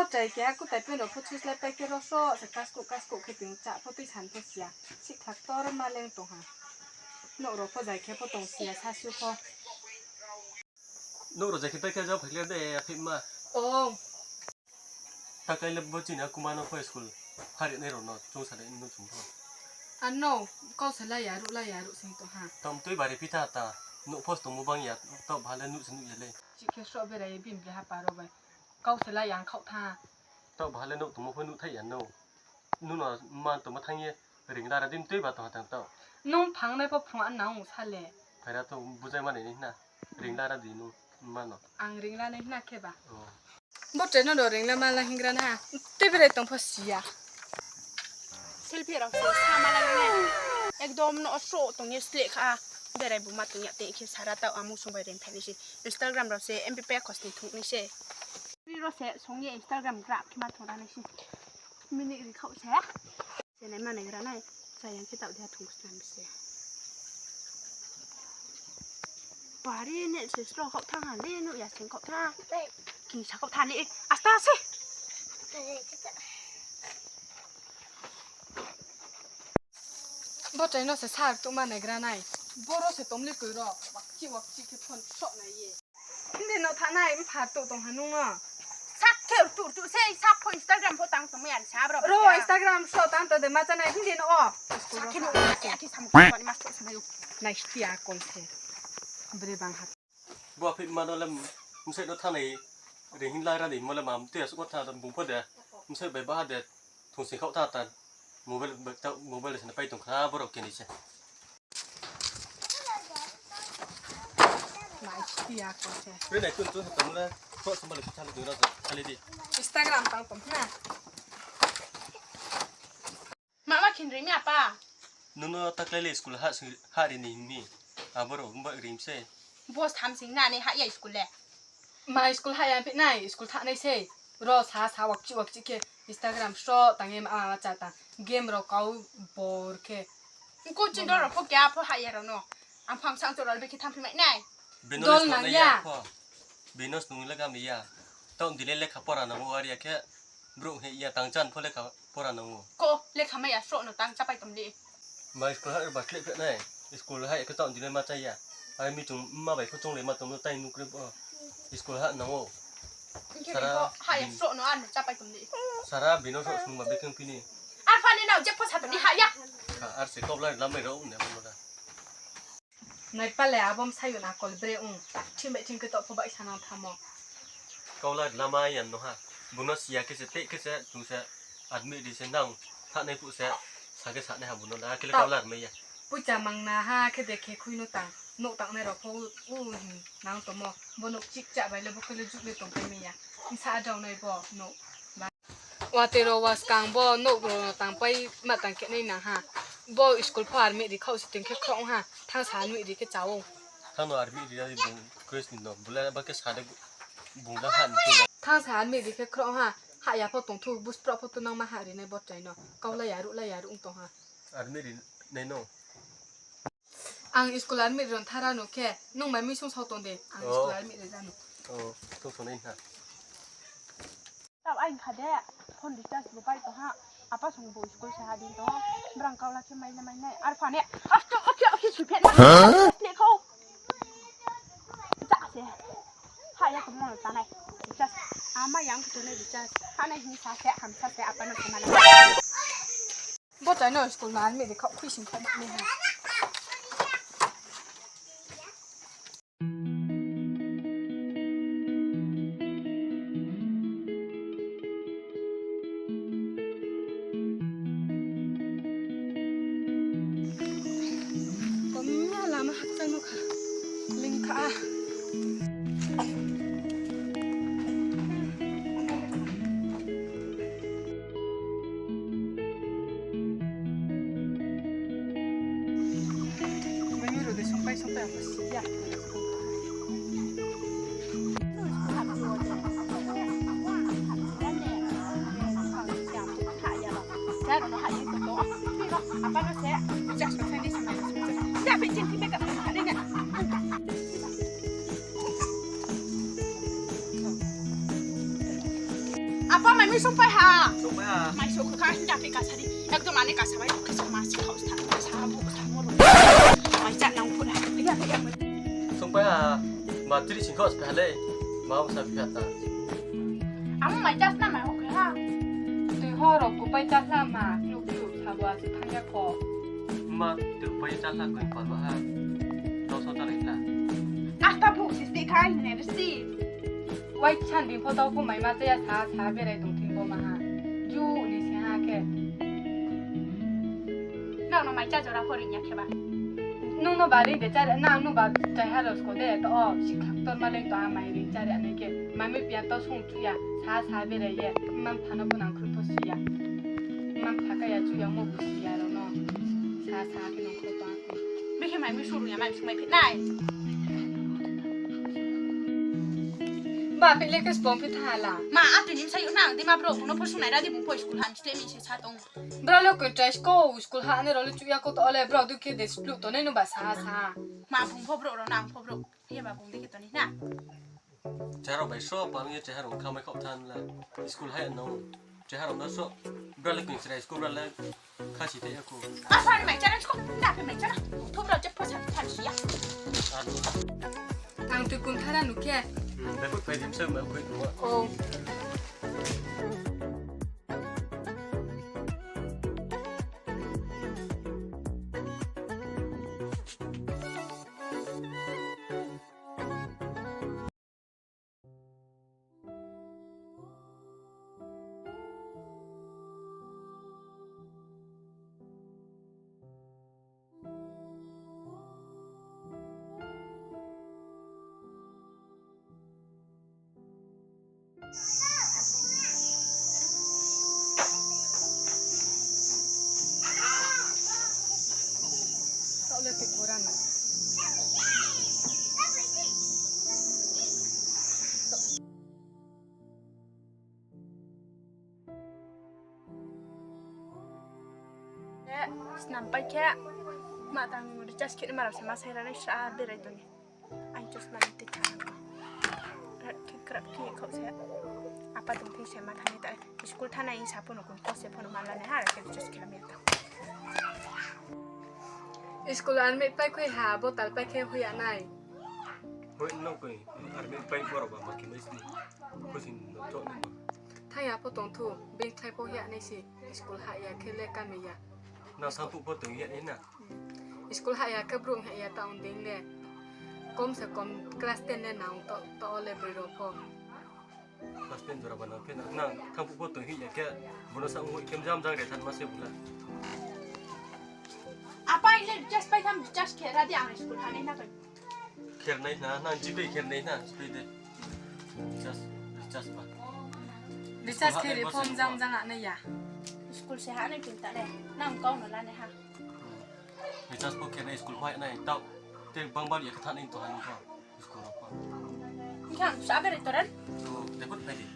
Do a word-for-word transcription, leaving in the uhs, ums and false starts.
Chrai keha kutai pen rao pho thuslai pai khe ro sroh se kaskouh kaskouh khe tong, chá pho tuisan pho si ya. Sihkhla ktor ma leng tong ha. Nouh rao pho zai khe pho tong si ya, sasuh pho. Nouh rao zai khe pai khe jao phai khe de, aphih ma. O. Ta khe le bo chini akuma no pho school hari nai rao no chung sa de nung chung pho. Ano, kau se la ya ruh, la ya ruh sing tong ha. Tam tui bari phi tha ta, nouh pho tongmo bang ya, taoh bha le nuh se nuh ya le. Chih khe sroh berai ye bini bri ha paro bai. Kau se la ya ang khaoh tha. Taoh bha le nouh tongmo pho nuh thai ya no. Nung no ma tongmo thanng ye ring la ra di, tui ba tong ha tang taoh. Nung phangnai pho phrung an nang sa le. Phaira to bujai mani ni hna. Ring la ra di nung ma no. Ang ring la nai hna khe ba. O. Bo chrai no do ring la ma la hingra na. Tui berai tong pho si ya. Selfie rao se sa ma la nai. Ekdom no sroh tong ye sleh kha. Berai bu ma tong ya tei khe sara taoh amung sung bai ring phai nai se. Instagram rao se M P P khosni thung nai se. Ri ro se song ye Instagram graph khe ma thung ra nai se. Minute ri khaoh se. Se nai ma nai gra nai. Chayang khe taoh de ha thung snam se. Bari net se sroh khaoh thanng ha le, nuh ya sing khaoh thanng. Kingsa khaoh thanng le, asta se. Bo chrai no se sa rtuh ma nai gra nai. Boro se tom le koi ro. Wakchi wakchi khe phone sroh nai ye. Hindi no thanai, mpha rtuh tong ha nung no. Sak khe rtuh rtuh se, sak pho Instagram pho tang tong mai ya sa bro. Ro Instagram so tang to de ma chanai hindi no o. Sak khe no o, sak khe samung ko ni mas to samai o. Nai sti a kol se. Bre bang ha. Bo aphi ma no le msai no thanai. Ring hin la ra ni mo le mam te asuk tha bung pho de. Msai bai ba ha de. Thung sing khaoh tha ta mobile, mobile se na pai tong khna borok keni se. Nai sti a ko se. Re nai kun tu tong le, kok sambal kita le dura sa, kali di. Instagram tang tong khna. Mama khin ri mi apa? Nung no ta klai le school ha, ha ri ni mi. Aboro mba rim se. Bo tham sing na ne ha ya school le. Ma school ha ya phi nai, school thanai sei. Ro sa sa wakchi wakchi khe Instagram sroh tang ye ma ma cha ta. Game ro kau bor khe. Coaching ro ro pho kya pho ha ya ro no. Ang phang sang chora be khe tham phi mai nai. Dol nang ya. Bino snung le gam ya. Tong dile lekha pora nang o ar ya khe. Brouh he ya tang chan pho lekha pora nang o. Ko lekha mai ya sroh no tang chapai tom le. Ma school ha ba khleh phe nai. School ha ya khe tong dile ma cha ya. Ai mi chung ma bai pho chung le ma tong no tai nukre bo. School ha nang o. Sara ha ya sroh no ar no chapai tom le. Sara bino sroh sung ma be keng pini. Ar phani nao je pho sa tom ni ha ya. Ar se kau lai lamai rao ne mo da. Nai pale abo msai yo na kol bre ung. Thim bai thim khe toh pho bai sa nang thamo. Kau lai lamai ya no ha. Buno siya khe se te khe se chung se admit ri se nang. Thanai phuh se sa khe sa nai ha buno da khe le kau lai mai ya. Pucha mang na ha khe de khe khui no tang. Nouh tang nai rao pho u hin nang tomo. Bo nouh chik cha bai le bo khe le juk le tong pai mai ya. Nsa adao nai bo nouh. Watoi ro wa skang bo nouh ro tang pai ma tang khe nai nang ha. Bo school pho army ri khau si tong khe khroh ha. Thang sa army ri khe cha o. Thang no army ri ya bung Chris ni no bula ba khe sa de bung la ha ni. Thang sa army ri khe khroh ha. Ha ya pho tong thu bus pro pho tu nang ma ha ri nai bo chrai no. Kau lai ya ruh lai ya ruh ong tong ha. Army ri nai no. Ang school army ron thara no khe, nung mai misung sao tong de, ang school army ri jano. Oh, to sonai ha. Tao ai kha de, phone recharge bo pai tong ha, apa song bo school se ha din tong, brang kau la khe mai le mai nai, ar phane, asto, oke, oke, sui phe na, le khau. Ja se, ha ya tong mo ta nai, recharge, ama yang to nai recharge, ha nai hin sa se, ham sa se, apa no se ma nai. Bo chrai no school na army ri khau khui sing khau ma ni ha. Komya lama hakchang no kha. Ling kha. Apa mai mi sungpai ha. Sungpai ha. Mai sungkha hinda pe kasari. Ekdom ani kasa bai kasa ma si khau sta. Sa bu sa mo ro. Mai chat nang pura. Iya pe ya. Sungpai ha. Ma tri sing khau spai ha le. Ma sa pi ta. Amo mai chat na mai ho ha. Tui ho ro ku pai chat la ma. Kluk kluk sa bu asi thang ya kho. Ma tui pai chat la koi pal ba ha. Tau so ta lai la. Asta bu si sti khai ne sti. Wai chan bini pho tau pho mai ma chaya sa sa berai tong thing bo ma ha. Ju ni se ha khe. Nang no mai cha jora pho ring ya khe ba. Nung no ba ring de chari, nang nung ba chai ha ros ko de to o, si khak tor ma leng to a mai ring chari anai khe. Mai mi pia to sung chu ya, sa sa berai ye, man pha no bo nang khru to si ya. Man pha ka ya chu ya mo bu si ya ro no. Sa sa khe nung kho to a khe. Bikhe mai mi suru ya, mai mi sung mai phi nai. Ba, phi le khe spong phi tha la. Ma, ati ni bsa yuk nang, di ma bro, bung no pho sungnai ra di, bung pho school ha, mistake mi se sa tong. Bro le koi try sko, school ha, ane ro le chu ya ko to le, bro, du khe de splu to ne no ba sa, sa. Ma, bung pho bro ro nang pho bro. Ye ba bung de khe to ni na. Chehara bai so, pa nung ye chehara kha mai khau than la. School ha no. Chehara no so. Bro le koi try sko, bro le. Khasi te ya ko. Apa ni mai chara sko, na pe mai chara. Thu bro je pho sa than si ya. Ano. Ang tui kun thara nu khe. Hmm, bai put pai dim se mai put nu. Oh. Eh, snam pai khe, ma tang recharge khe ma rao se ma sai ra nai sa berai tong ni. Ai chusma ni tui tha nang kho. Khe krap khe khau se. Apa tong thing se ma thani ta. School thanai sa pho no kun ko se pho no ma la nai ha, khe chus khe lam ya ta. School army pai khui ha, botal pai khe hui ya nai. Hui no koi, army pai boro ba ma khe mai sini. Khusin no to ni ma. Thang ya pho tong thu, bini khlai pho ya nai si, school ha ya khe le kami ya. Na thang phuh pho tong ya nai na. School ha ya khe brouh ha ya ta ong ding le. Kom se kom class ten le nang to, to le broi rao pho. Class ten jora ba nang khe na, nang thang phuh pho tong ya khe, bono sa ong hui khe jam jang re than ma se bula. Apa ile recharge pai tham, recharge khe ra di ang school ha nai na koi. Kher nai na, nang Gpay kher nai na, Gpay de. Recharge, recharge ba. Recharge khe ri phone jang jang a nai ya. School se ha nai pin ta le, nang kau no la nai ha. Recharge pho kher nai, school pho ha nai, tau. Te bang bang ya khe thanai to ha nung pho, school rao pho. Nkhang sa bere toran? To, de put pai di.